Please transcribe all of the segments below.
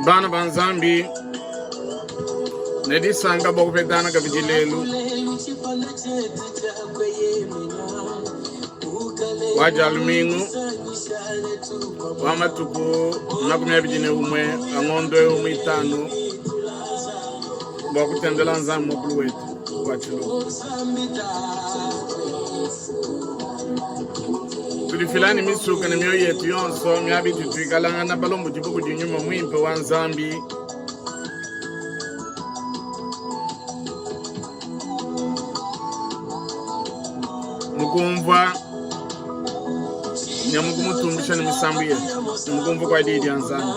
Bana ba Nzambi ne disanka bua kupetana kabidi lelu wa Dia lumingu wa matuku 21 a ngondo eu muitanu bua kutendela Nzambi muakulu wetu wa Tshiluba. Tudifila ne misuka ne mioyo yetu yonso miaba itu tuikalangana balombodibue kudi nyuma muimpe wa Nzambi. Mukumvua ne mukumutumbisha ne misambu yetu ne mukumvua kua diyi dia Nzambi.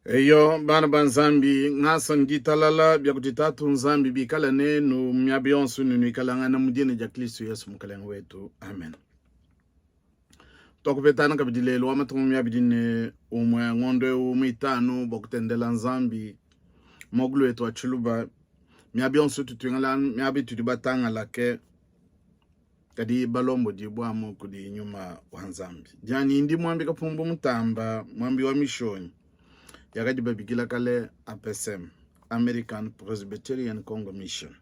Eyo, bana ba Nzambi, ngasa ne ditalala bia kudi Tatu Nzambi bikale nenu mu miaba yonso ne nuikalangana mu dina dia Kristo Yesu Mukalenge wetu. Amen. Tuakupetana kabidi lelu wa matuku 21 ngondo eu muitanu bua kutendela Nzambi muakulu wetu wa Tshiluba miaba yonso tutuingala miaba itudi batangalake kadi balombodibua amu kudi nyuma wa Nzambi. Dianyi ndi muambi Kapumbu Mutamba, muambi wa mishonyi yakadi babikila kale APCM, American Presbyterian Congo Mission.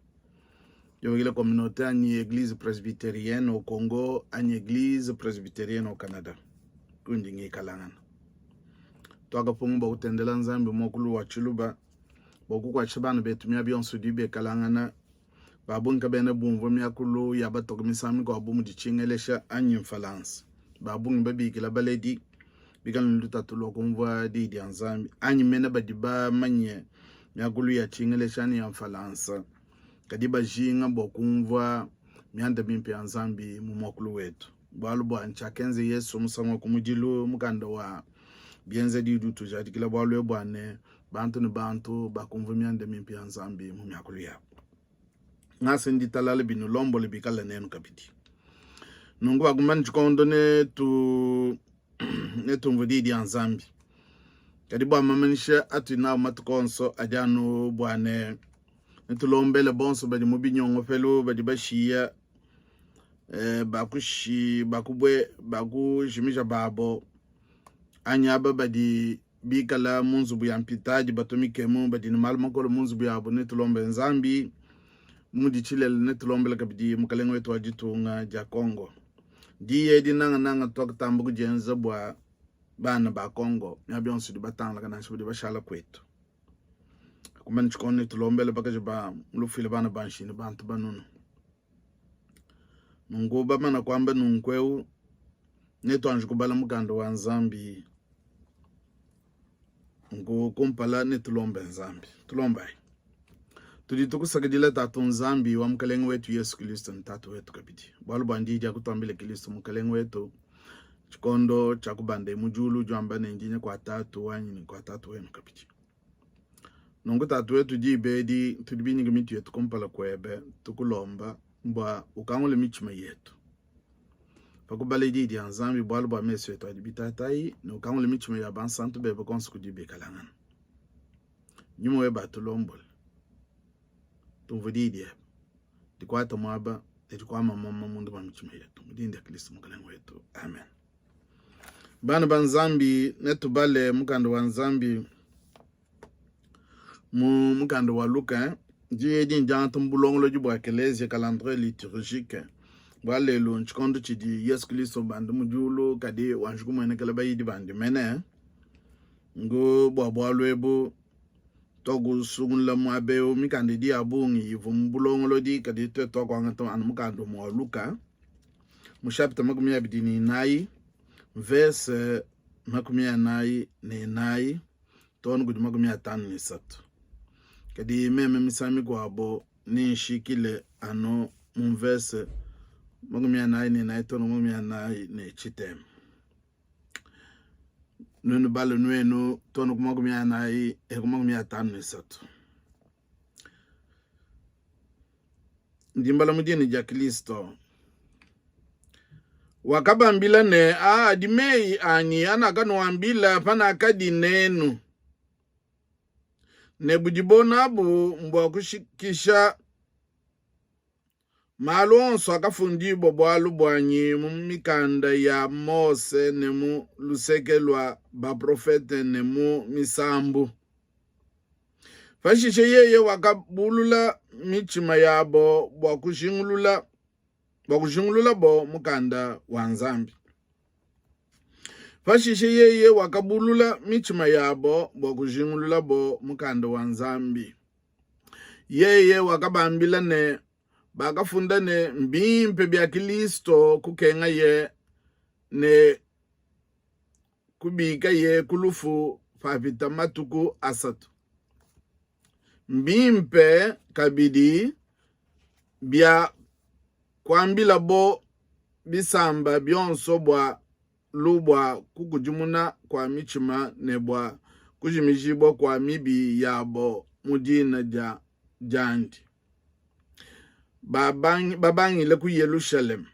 Yobakila communauté anyi Eglise Presbyterienne au Congo anyi Eglise Presbyterienne au Canada. Kundi ngikalangana. Tuakapunga bua kutendela Nzambi muakulu wa Tshiluba bua kukuatshisha bana betu miaba yonso idi bekalangana Ba bungi kabena bumvua miakulu ya batoke misangu mikuabu bu mudi Tshingelesha anyi Mfalansa. Ba bungi babikila baledi bikale ne lutatu lua kumvua Diyi dia Nzambi anyi mene badi bamanye miakulu ya Tshingelesha anyi ya Mfalansa kadi bajinga bua kumvua mianda mimpe ya Nzambi mu muakulu wetu. Bualu bua ntshiakenza Yesu musangu wa kumudilu, mukanda wa Bienzedi udi utujadikila bualu ebu bua ne, bantu ne bantu bakumvua mianda mimpe ya Nzambi mu miakulu yabu. Ngasa ne ditalala binulombole bikale nenu kabidi. Nunku bakumbana tshikondo netu netumvue diyi dia Nzambi. Kadi bua mamanyisha atudi nawu matuku onso adi anu bua ne netulombele bonso badi mu binyongopelu badi bashiya eh, bakushi bakubue bakujimija babo anyi aba badi bikala mu nzubu ya mpitadi batua mikemu badi ne malu makole mu nzubu yabu. Netulombe Nzambi mudi tshilele, netulombele kabidi mukalenge wetu wa ditunga dia Congo. Diyi edi nangananga tuakutamba kudienza bua bana ba Congo miaba yonso idi batangalaka nansha badi bashala kuetu. Kumana tshikondo netulombele bakaji ba lufuile bana ba nshini bantu banunu. Nunku bamana kuamba nunku eu netuanji kubala mukanda wa Nzambi. Nunku kumpala netulombe Nzambi. Tulombayi. Tudi tukusakidila Tatu Nzambi wa Mukalenge wetu Yesu Kristo ne Tatu wetu kabidi. Bualu bua ndi dia kutuambila Kristo Mukalenge wetu tshikondo tshia kubanda mu diulu udi wamba ne ndi nya kua Tatu wanyi ne kua Tatu wenu kabidi. Nunku Tatu wetu diba edi tudi binyike mitu yetu kumpala kuebe tukulomba bua ukangule mitshima yetu pa kubala Diyi dia Nzambi, bualu bua mesu etu adi bitatayi, ne ukangule mitshima ya bansantu bebe konso kudi bikalangana. Nyuma webe atulombole, tumvue Diyi diebe dikuata muaba ne dikuama mamuma munda mua mitshima yetu. Mu dina dia Kristo Mukalenge wetu, amen. Bana ba Nzambi, netubale mukanda wa Nzambi mu mukanda wa Luka. Diyi edi ndiangata mu bulongolodi bua Ekelezia, calendrier liturgique. Bua lelu ntshikondo tshidi Yesu Kristo ubanda mu diulu, kadi wanji kumuenekela bayidi bandi mene. Ngu bua bualu ebu. Tuakusungula muaba eu mikanda idi ya bungi ivua mu bulongolodi, kadi tuetu tuakuangata anu mukanda umue wa Luka mu chapitre 24 mvese 44 too ne kudi 53. Kadi meme misangu mikuabo nenshikile anu mu mvese 44 too ne 40. Nuenu bale nuenu too ne ku 40 ku 53. Ndi mbala mu dina dia Kristo. Wakabambila ne, Aa adi meyi anyi anakanuambila panakadi nenu, ne budibo nabu mbua kushikisha malu onso akafundibua bualu buanyi mu mikanda ya Mose ne mu luseke lua baprofete ne mu misambu. Pashishe yeye wakabulula mitshima yabo bua kujingulula bua kujingululabo mukanda wa Nzambi. Pashishe yeye wakabulula mitshima yabo bua kujingululabo mukanda wa Nzambi. Yeye wakabambila ne, bakafunda ne, mbimpe bia Kilisto kukengaye ne kubikaye ku lufu papita matuku asatu. Mbimpe kabidi bia kuambilabo bisamba bionso bualu bua kukudimuna kua mitshima ne bua kujimijibua kua mibi yabo mu dina dia diandi, babangile ku Yelushalema.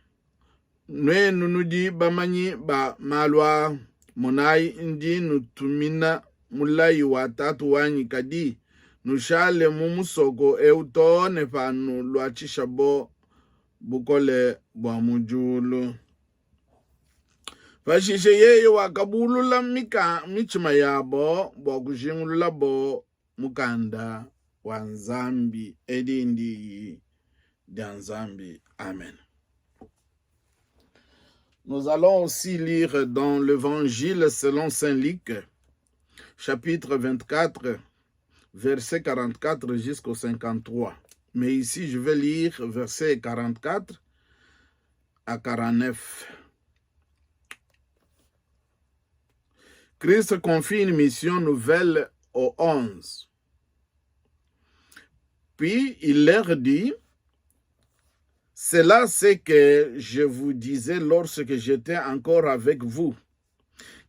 Nuenu nudi bamanyi ba malu aa. Monayi, ndi nnutumina mulayi wa Tatu wanyi, kadi nushale mu musoko eu too ne panuluatshishabo bukole bua mu diulu. Pashishe yeye wakabulula mitshima yabo bua kujingululabo mukanda wa Nzambi. Edi ndiyi dia Nzambi. Amen. Nous allons aussi lire dans l'Évangile selon Saint Luc, chapitre 24, verset 44 jusqu'au 53. Mais ici, je vais lire verset 44 à 49. Christ confie une mission nouvelle aux 11. Puis il leur dit, Cela c'est que je vous disais lorsque j'étais encore avec vous,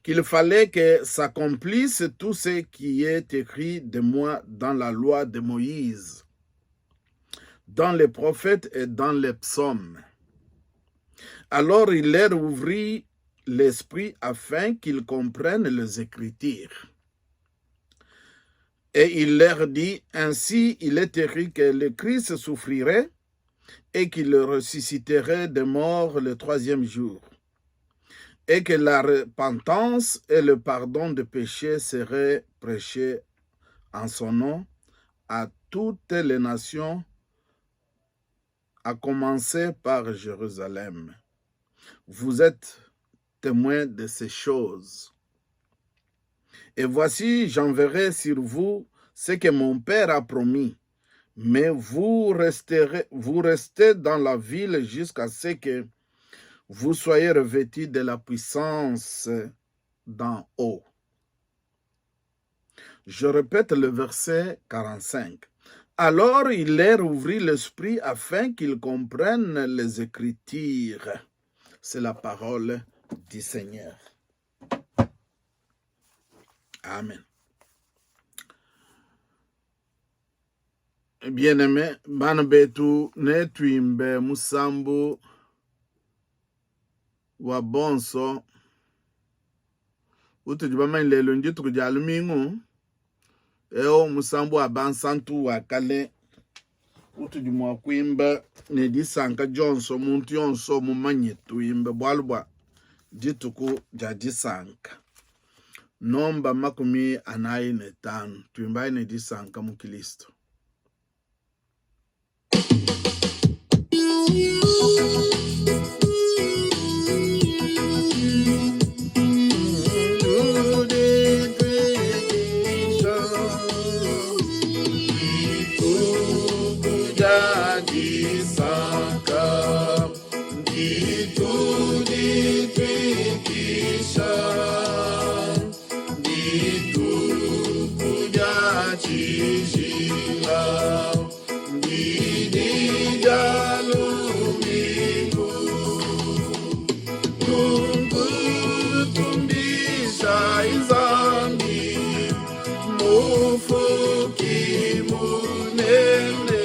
qu'il fallait que s'accomplisse tout ce qui est écrit de moi dans la loi de Moïse, dans les prophètes et dans les psaumes. Alors il leur ouvrit l'esprit afin qu'ils comprennent les Écritures. Et il leur dit, ainsi il est écrit que le Christ souffrirait et qu'il ressusciterait des morts le troisième jour, et que la repentance et le pardon des péchés seraient prêchés en son nom à toutes les nations, à commencer par Jérusalem. Vous êtes témoins de ces choses. Et voici, j'enverrai sur vous ce que mon Père a promis. Mais vous resterez, vous restez dans la ville jusqu'à ce que vous soyez revêtus de la puissance d'en haut. Je répète le verset 45. Alors il leur ouvrit l'esprit afin qu'ils comprennent les Écritures. C'est la parole du Seigneur. Amen. Bien-aimé, bana betu netuimbe musambu wa bonso utudi bamanye lelo ndituku dia lumingu. Eu musambu wa bansantu wa kale utudi mua kuimba ne disanka dionso, muntu yonso mumanye tuimbe bualu bua dituku dia disanka. Nomba 45 tuimbayi ne disanka mu Kilisto. tshijila ndidi dia lumingu. Nunku tumbishayi Nzambi Mufuki munene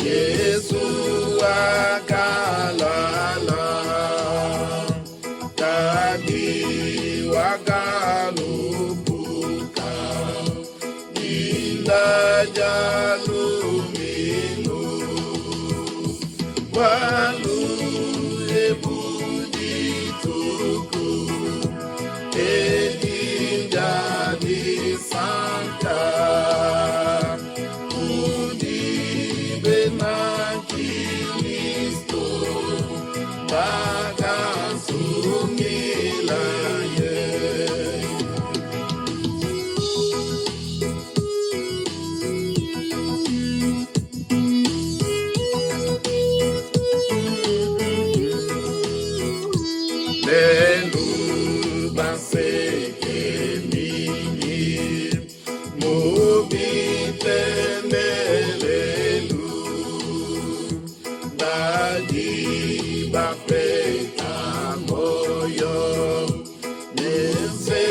Yesu wakalala kadi wakalupuka dinda dia lumingu bualu ebu dituku edi ndia disanka kudi bena Kristo bakasungilaye. Lelu baseke mingi mu bitendelelu badi bapeta moyo nese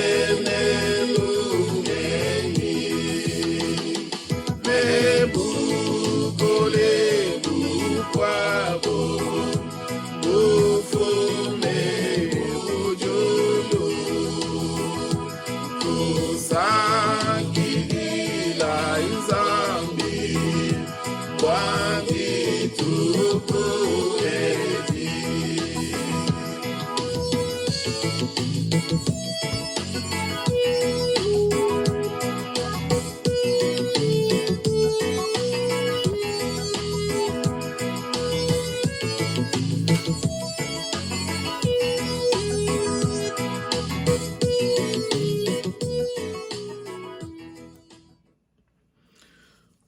ne lungenyi ne bukole bukuabo bufume mu tusakidila Nzambi bua dituku edi.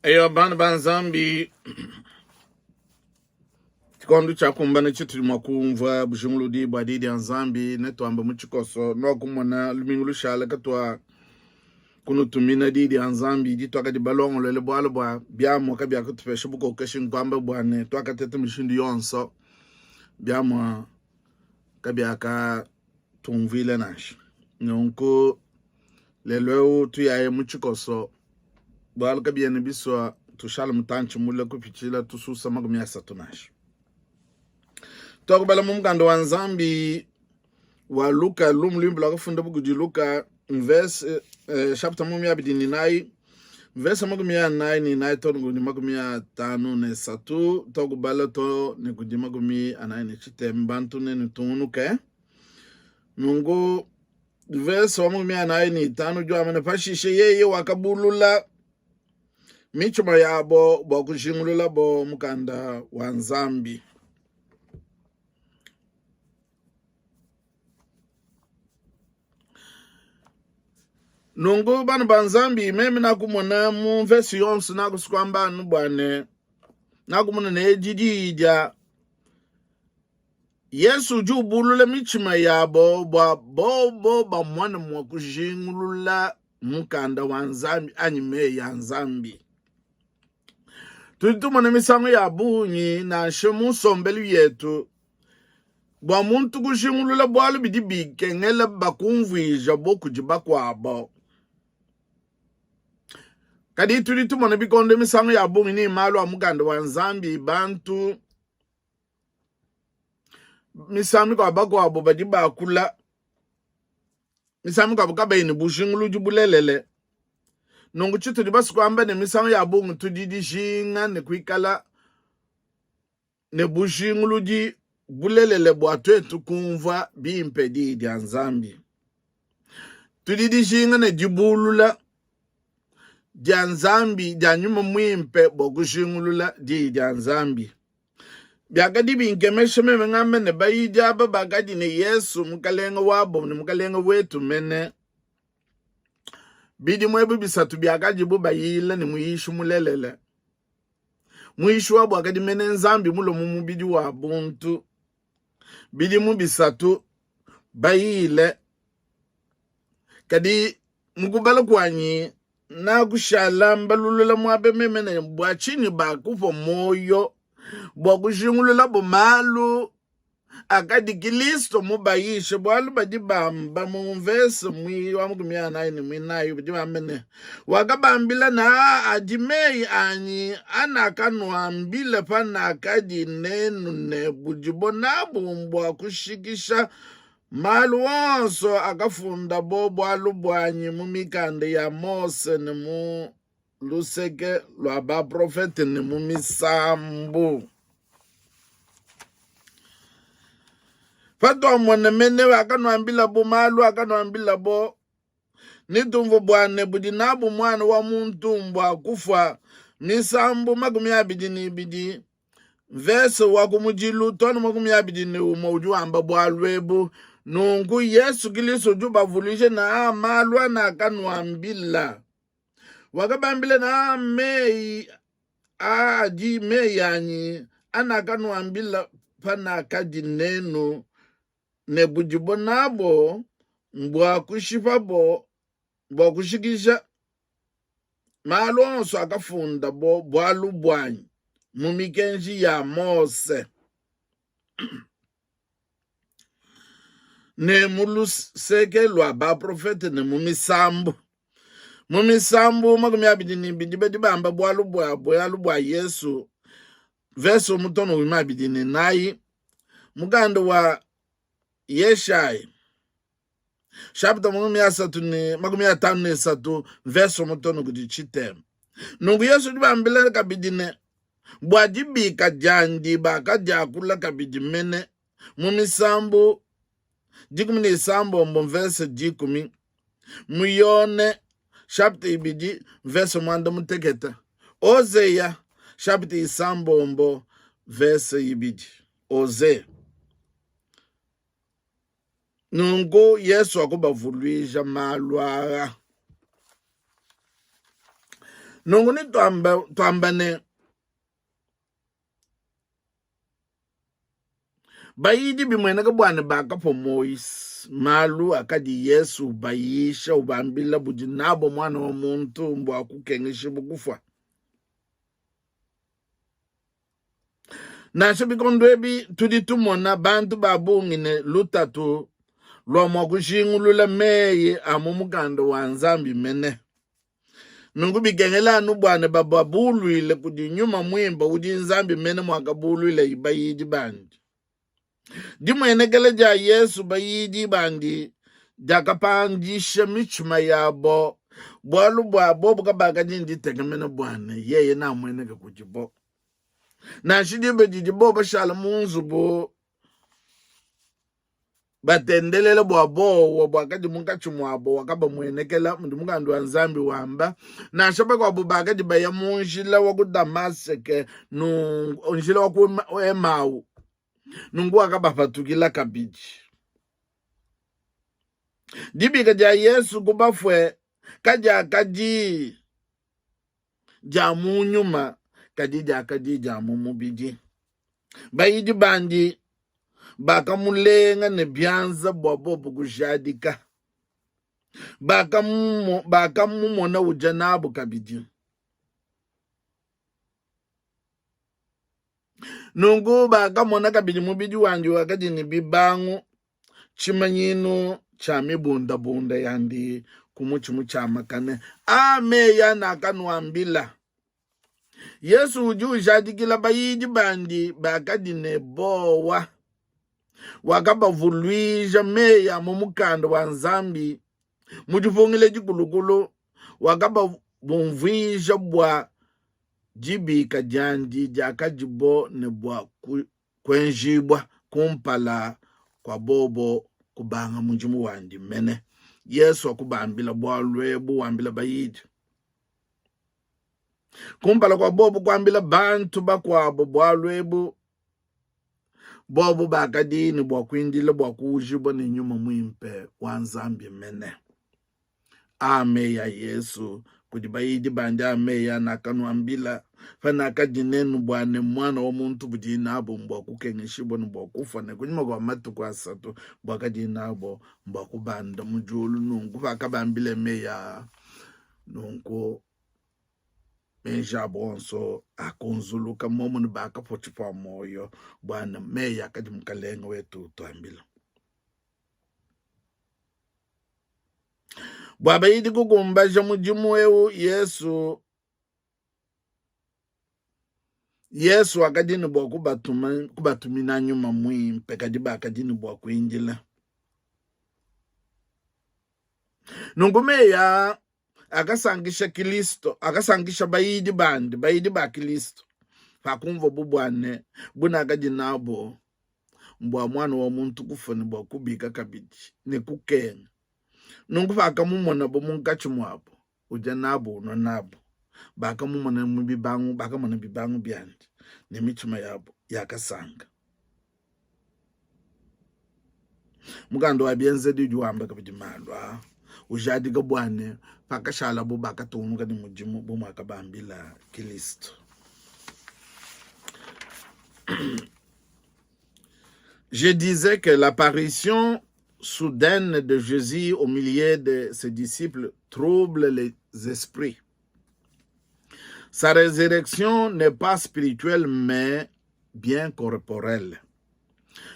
Eyo bana ba Nzambi, tshikondo tshiakumbana tshitudi mua kumvua bujinguludi bua di dia Nzambi. Netuambe mu tshikoso nuakumona lumingu lushala katua kunutumina di dia Nzambi dituakadi balongolole, bualu bua biamua kabiakutupesha bukokeshi, nkuamba bua ne tuakateta mishindu yonso, biamua kabiakatumvuila nansha. Nunku lelu eu tuyaye mu tshikoso, bualu kabiena bisua tushala mutantshi mule kupitshila tususa 30 nansha. Tuakubala mu mukanda wa Nzambi wa Luka, lumu luimpe luakafunda kudi Luka, verse chapitre 24 verse 44 to ne kudi 53 tuakubala to ne kudi 43 bantu ne nutungunuke. Nunku verse wa 45 udi wamba ne, pashishe yeye wakabulula mitshima yabo bua kujingululabo mukanda wa Nzambi. Nunku bana ba Nzambi, meme nakumona mu mvese yonso nakusukuamba anu bua ne nakumona ne edi diyi dia. Yesu udi ubulula mitshima yabo bua bobo bamone mua kujingulula mukanda wa Nzambi anyi meyi a Nzambi. Tudi tumona misangu ya bungi nansha mu nsombelu yetu, bua muntu kujingulula bualu bidi bikengela bakumvuija bo kudi bakuabo. Kadi tudi tumona bikondo misangu ya bungi ni malu a mukanda wa Nzambi bantu misangu mikuabu bakuabu badi bakula misangu mikuabu kabayi ne bujinguludi bulelele. Nunku tshitudi basue kuamba ne misangu ya bungi tudi dijinga ne kuikala ne bujinguludi bulelele bua tuetu kumvua bimpe Diyi dia Nzambi. Tudi dijinga ne dibulula dia Nzambi dia Nyuma Muimpe bua kujingulula Diyi dia Nzambi. Biakadi binkemesha meme ngamba ne bayidi aba bakadi ne Yesu Mukalenge wabo ne Mukalenge wetu mene. Bidimu ebi bisatu biakadibu bayila ne muyishi mulelele. Muyishi wabo wakadi mene Nzambi mulue mu mubidi wa buntu. Bidimu bisatu bayile, kadi mu kubala kuanyi nakushala mbalulula muaba meme ne bua tshinyi bakupua muoyo bua kujingululabo malu akadi Kilisto mubayishe, bualu badi bamba mu mvese wa 44 badi bamba ne, wakabambila ne, aa adi meyi anyi anakanuambila panakadi nenu ne budibo nabu mbua kushikisha malu onso akafundabo bualu buanyi mu mikanda ya Mose ne mu luseke lua baprofete ne mu misambu. Patuamona mene akanuambilabo malu akanuambilabo, netumvue bua ne budi nabu Muana wa muntu mbua kufua. Misambu 22 mvese wa kumudilu tone 21 udi wamba bualu ebu. Nunku Yesu Kristo udi ubavuluija ne aa malu anakanuambila. Wakabambila ne aa meyi aa adi meyi anyi anakanuambila panakadi nenu, ne budibo nabo mbua kushipabo bua kushikisha malu onso akafundabo bualu buanyi mu mikenji ya Mose ne mu luseke lua baprofete ne mu misambu. Mu misambu 22 badi bamba bualu bua bualu bua Yesu, verse mutono wima abidi ne nayi, mukanda wa Yeshaya chapitre 53 verse mutono kudi tshitema. Nunku Yesu udi bambila kabidi ne bua dibika diandi bakadiakula kabidi mene mu misambu 16 mvese 10 mu Yone chapitre 2 verse 16 Ozeya chapitre 9 verse 2 Oze. Nunku Yesu wakubavuluija malu aa. Nunku ne tuamba, tuamba ne bayidi bimueneka bua ne bakapua muoyo malu akadi Yesu ubayisha ubambila budi nabo muana wa muntu mbua kukengeshibua kufua. Nansha bikondo ebi tudi tumona bantu ba bungi ne lutatu lua mua kujingulula meyi a mu mukanda wa Nzambi mene. Nunku bikengela anu bua ne bababuluile kudi Nyuma Muimpe udi Nzambi mene muakabuluila bayidi bandi. Dimuenekela dia Yesu bayidi bandi diakapandisha mitshima yabo, bualu bua bobo kabakadi ne ditekemena bua ne yeye namueneke kudibo. Nansha diba didibo bashala mu nzubu batendelela bua buowa buakadi munkatshi muabo wakabamuenekela, mudi mukanda wa Nzambi wamba. Nansha bakuabo bakadi baya mu njila wa ku Damaseke, nunku njila wa ku Emau, nunku wakabapatukila kabidi. Dibika dia Yesu ku bafue kadiakadi dia mu nyuma, kadi diakadi dia mu mubidi. Bayidi bandi. Bakamulenga ne bianza bua bobu kujadika. Bakamumona udia nabu kabidi. Nunku bakamona kabidi mubidi wandi wakadi ne bibangu, tshimanyinu tshia mibundabunda yandi ku mutshi mutshiamakane. A meyi anakanuambila. Yesu udi ujadikila bayidi bandi bakadi ne bowa. Wakabavuluija meyi a mu mukanda wa Nzambi mu dipungila dikulukulu, wakabumvuija bua dibika diandi diakadibo ne bua kuenjibua kumpala kua bobo kubanga mudimu wandi mene. Yesu wakubambila bualu ebu wambila bayidi. Kumpala kua bobo kuambila bantu bakuabo bualu ebu, bobo bakadi ne bua kuindila bua kuujibua ne Nyuma Muimpe wa Nzambi mene. Aa meyi a Yesu kudi bayidi bandi, aa meyi anakanuambila panakadi nenu, bua ne Muana wa muntu budi nabo mbua kukengeshibua ne bua kufua, ne kunyima kua matuku asatu buakadi nabo mbua kubanda mu diulu. Nunku pakabambile meyi aa, nunku meji abo onso akunzuluka muomu ne bakapua tshipua muoyo bua ne meyi akadi Mukalenge wetu utuambila. Bua bayidi kukumbaja mudimu eu, Yesu Yesu wakadi ne bua kubatuma, kubatumina nyuma muimpe, kadi bakadi ne bua kuindila. Nunku meyi aa akasankisha Kristo, akasankisha bayidi bandi, bayidi ba Kristo, pakumvuabu bua ne bunakadi nabo mbua Muana wa muntu kufua ne bua kubika kabidi ne kukenga. Nunku pakamumonabo munkatshi muabo udia nabo unua nabo, bakamumona mu bibangu, bakamona bibangu biandi ne mitshima yabo yakasanka. Mukanda wa Bienzedi udi wamba kabidi malu aa, ujadika bua ne pakashalabo bakatungunuka ne mudimu bu muakabambila Kilisto. Je disais que l'apparition soudaine de Jésus au milieu de ses disciples trouble les esprits. Sa résurrection n'est pas spirituelle, mais bien corporelle.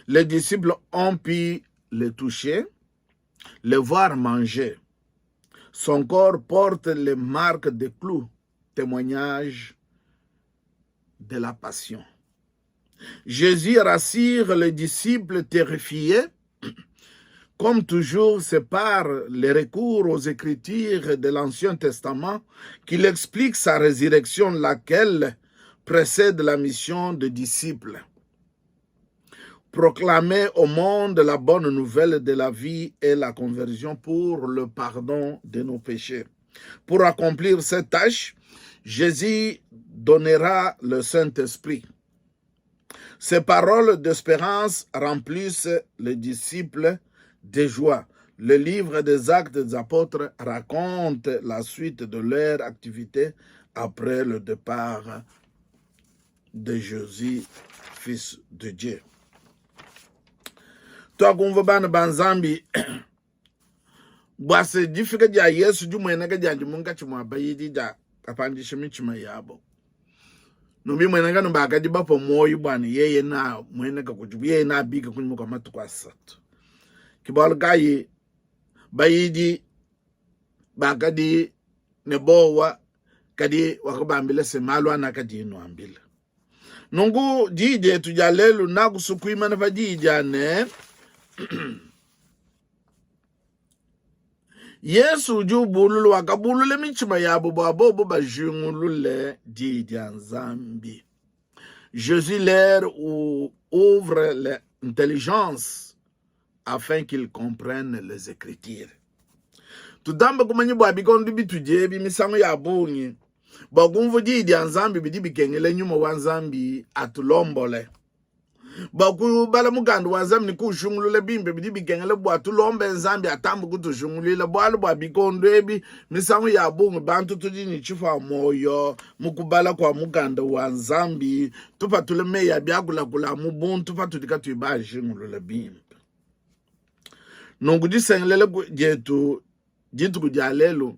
Les disciples ont pu le toucher, le voir manger. Son corps porte les marques de clous, témoignage de la passion. Jésus rassure les disciples terrifiés. Comme toujours, c'est par le recours aux Écritures de l'Ancien Testament qu'il explique sa résurrection, laquelle précède la mission des disciples. Proclamer au monde la bonne nouvelle de la vie et la conversion pour le pardon de nos péchés. Pour accomplir cette tâche, Jésus donnera le Saint-Esprit. Ces paroles d'espérance remplissent les disciples de joie. Le livre des Actes des Apôtres raconte la suite de leur activité après le départ de Jésus, fils de Dieu. Tuakumvua bana ba Nzambi bua se difika dia Yesu dimueneka diandi munkatshi mua bayidi diakapandisha mitshima yabo. Nubimueneka nu bakadi bapua muoyo bua ne yeye na mueneka kudibu, yeye nabika kunyima kua matuku asatu. Ke bualu kayi bayidi bakadi ne bowa, kadi wakabambila se malu anakadi nuambila. Nunku diyi dietu dia lelu nakusu kuimana pa diyi dia ne Yesu udi ubulula, wakabulula mitshima yabo bua bobo bajingulule diyi dia Nzambi. Jésus leur ouvre l'intelligence afin qu'ils comprennent les Écritures. Tutambe kumanya bua bikondo bitudi ebi misangu ya bungi bua kumvua diyi dia Nzambi bidi bikengela nyuma wa Nzambi atulombole. Bua kubala mukanda wa Nzambi ne kuujingulula bimpe, bidi bikengela bua tulombe Nzambi atambe kutujinguluila, bualu bua bikondo ebi misangu ya bungi bantu tudi ne tshipua muoyo mu kubala kua mukanda wa Nzambi, tupatula meyi a biakulakula a mu buntu patudi katuyi baajingulula bimpe. Nunku disengelela dietu dituku dia lelu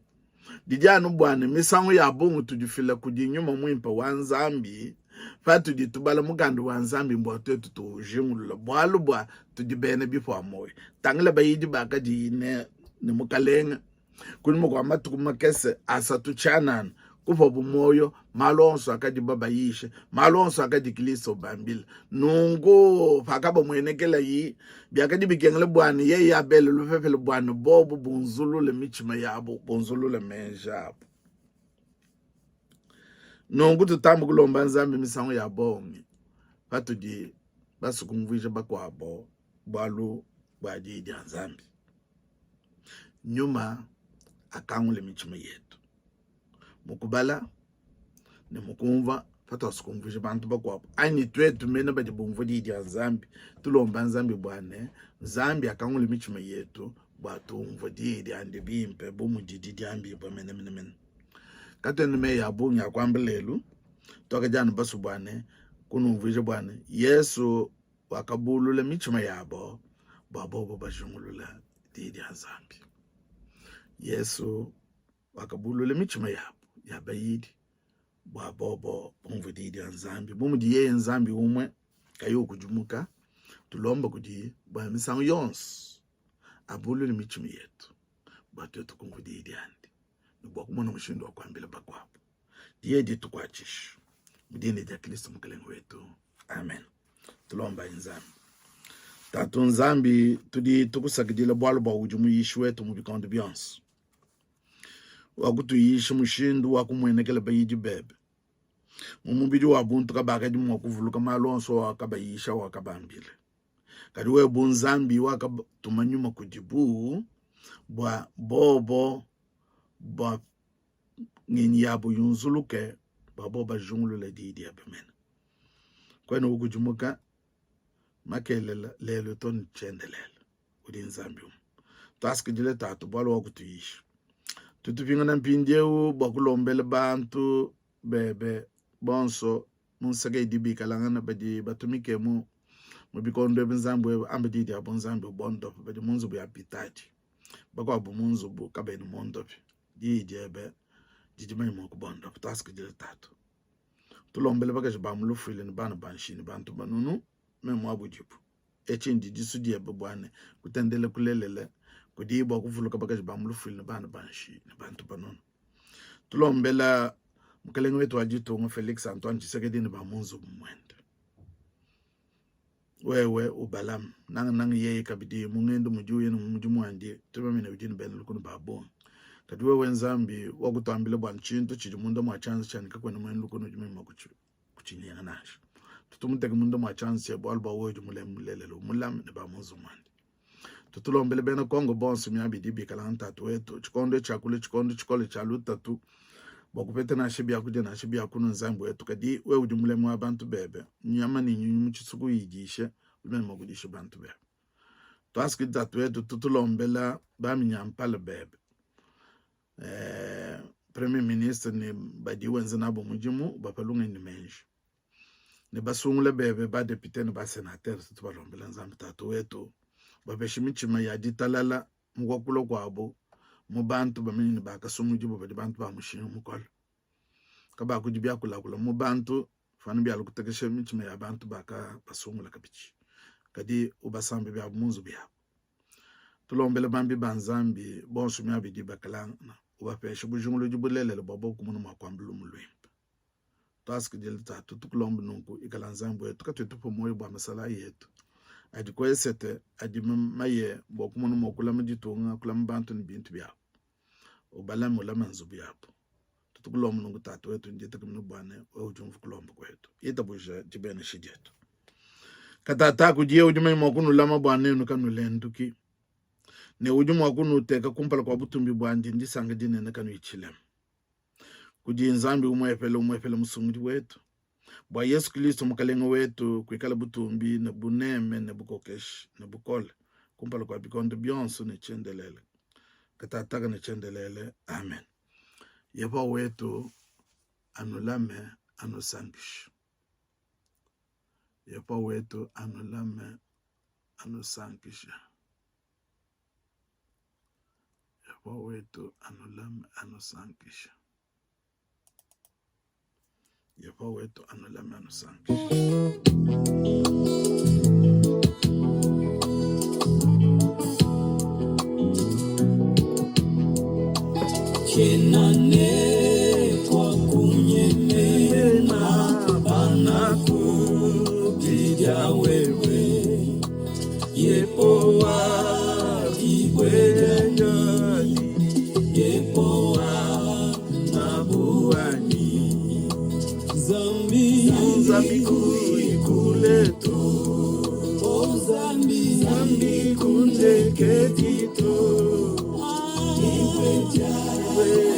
didi anu bua ne, misangu ya bungi tudifila kudi nyuma muimpe wa Nzambi patudi tubala mukanda wa Nzambi mbua tuetu tuujingulula, bualu bua tudi bena bipua muoyo. Tangila bayidi bakadi ne, ne Mukalenge kunyima kua matuku makese asatu tshianana kupuabu muoyo malu onso akadi babayishe, malu onso akadi Kristo ubambila. Nunku pakabamuenekelayi, biakadi bikengela bua ne yeye abele lupepele bua ne bobu bunzulule mitshima yabu, bunzulule meji abu. Nunku tutambe kulomba Nzambi misangu ya bungi patudi basue kumvuija bakuabu bualu bua Diyi dia Nzambi. Nyuma akangule mitshima yetu mu kubala ne mu kumvua patuasu kumvuija bantu bakuabu anyi tuetu mene badi bumvua diyi dia Nzambi, tulomba Nzambi bua ne Nzambi akangule mitshima yetu bua tumvue diyi diandi bimpe bu mudidi diambibua menemene. Katuena meyi a bungi a kuamba lelu, tuakadi anu basue bua ne kunumvuija bua ne Yesu wakabulula mitshima yabo bua bobo bajingulula diyi dia Nzambi. Yesu wakabulula mitshima yabo ya bayidi bua bobo bumvue diyi dia Nzambi. Bu mudi yeye Nzambi umue kayi ukudimuka, tulomba kudiye bua misangu yonso abulule mitshima yetu bua tuetu kumvua diyi diandi ne bua kumona mushindu wa kuambila bakuabu. Diyi ditukuatshishe mu dina dia Kristo Mukelenge wetu, amen. Tulombayi Nzambi. Tatu Nzambi, tudi tukusakidila bualu bua udi muyishi wetu mu bikondo bionso, wakutuyisha mushindu wa kumuenekela bayidi bebe mu mubidi wa buntu kabakadi mua kuvuluka malu onso wakabayisha wakabambila. Kadi wewe bu Nzambi wakatuma nyuma kudibu bua bobo bua ngenyi yabo yunzuluke bua bobo bajingulule diyi diebe mene. Kuena ukudimuka makelela lelu to ne tshiendelele. Udi Nzambi umue. Tuasakidile Tatu bualu wakutuyisha. Tutupingana mpindieu bua kulombela bantu bebe bonso mu nseke idi bikalangana badi batumike mu mu bikondo ebi Nzambi webe amba diyi dia bunzambi ubondope badi mu nzubu ya pitadi bakuabu mu nzubu kabena mondope diyi diebe didi manya mua kubondopa. Tuasakidile Tatu. Tulombele bakaji ba mu lufuile ne bana ba nshiya ne bantu banunu meme muabu dibu. Etshi ndi disu diebe bua ne kutendela kulelela kudi bua kuvuluka bakaji ba mu lufuile ne bana ba nshiya ne bantu banunu. Tulombela mukalenge wetu wa ditunga Felix Antoine Tshisekedi ne ba mu nzubu muende. Wewe ubalame nangananga yeye kabidi mu ngendu mudi uya ne mu mudimu wandi, tubamine udi ne bena lukuna ba bungi. Kadi wewe Nzambi wakutuambila bua tshintu tshidi munda mua tshianza tshianyi kakuena muena lukuna udi meme kutshinyenga nansha. Tutumuteke munda mua tshianza tshiebe bualu bua wewe udi muleme mulelela, umulame ne ba mu nzubu muandi. Tutulombele bena Kongo bonso miaba idi bikala ntatu wetu tshikondo etshi tshiakule tshikondo tshikole tshia lutatu bua kupeta nansha biakudia nansha bia kunua Nzambi wetu. Kadi wewe udi mulami wa bantu bebe, nyama ne nyunyu mu tshisuku uyidishe, udi mene mua kudisha bantu bebe. Tuasiki tatu wetu, tutulombela baminyampala bebe eh, premier ministre ne badi wenza nabo mudimu bapa lungenyi ne meji ne basungula bebe ba depute ne ba senateur tubalombela Nzambi Tatu wetu bapeshe mitshima ya ditalala mu kuakula kuabu mu bantu bamenye ne bakasungudibua badi bantu ba mushinga mukole kabakudi biakulakula mu bantu fana bialu kutekesha mitshima ya bantu bakabasungula kabidi kadi ubasambe biabu mu nzubu yabu tulombele bambi ba Nzambi bonso miaba idi bakalangana ubapeshe bujinguludi bulelela bua bobu kumona mua kuamba lumu luimpe Tuasakidila Tatu, tukulombe nunku, ikala Nzambi wetu, katuyi tupua muoyo bua masalayi etu adi ku esete adi maye bua kumona mua kulama ditunga, kulama bantu ne bintu biabu. Ubalame, ulame nzubu yabu. Tutukulombe nunku Tatu wetu, nditekemena bua ne wewe udi umvua kulomba kuetu. Itabuja dibenesha dietu. Katataka kudiye udi manye mua kunulama bua nenu kanulenduki ne udi mua kunuteka kumpala kua butumbi buandi ndisanka dinene kanuyi tshilema. Kudi Nzambi umuepele umuepele Musungidi wetu, Bua Yesu Kristo Mukalenge wetu kuikala butumbi ne buneme ne bukokeshi ne bukole kumpala kua bikondo bionso ne tshiendelele katataka ne tshiendelele. Amen. Yehowa wetu anulame anusankishe. Yehowa wetu anulame anusankishe. Yehowa wetu anulame anusankishe. Yehowa wetu anulame anusankishe. Tshiena ne kua kunyemena panakupidia wewe, Yehowa dibue dianyi, Yehowa ngabu wanyi. Nzambi, Nzambi kule to, oh Nzambi, Nzambi kundekedi to, dibue dianyi.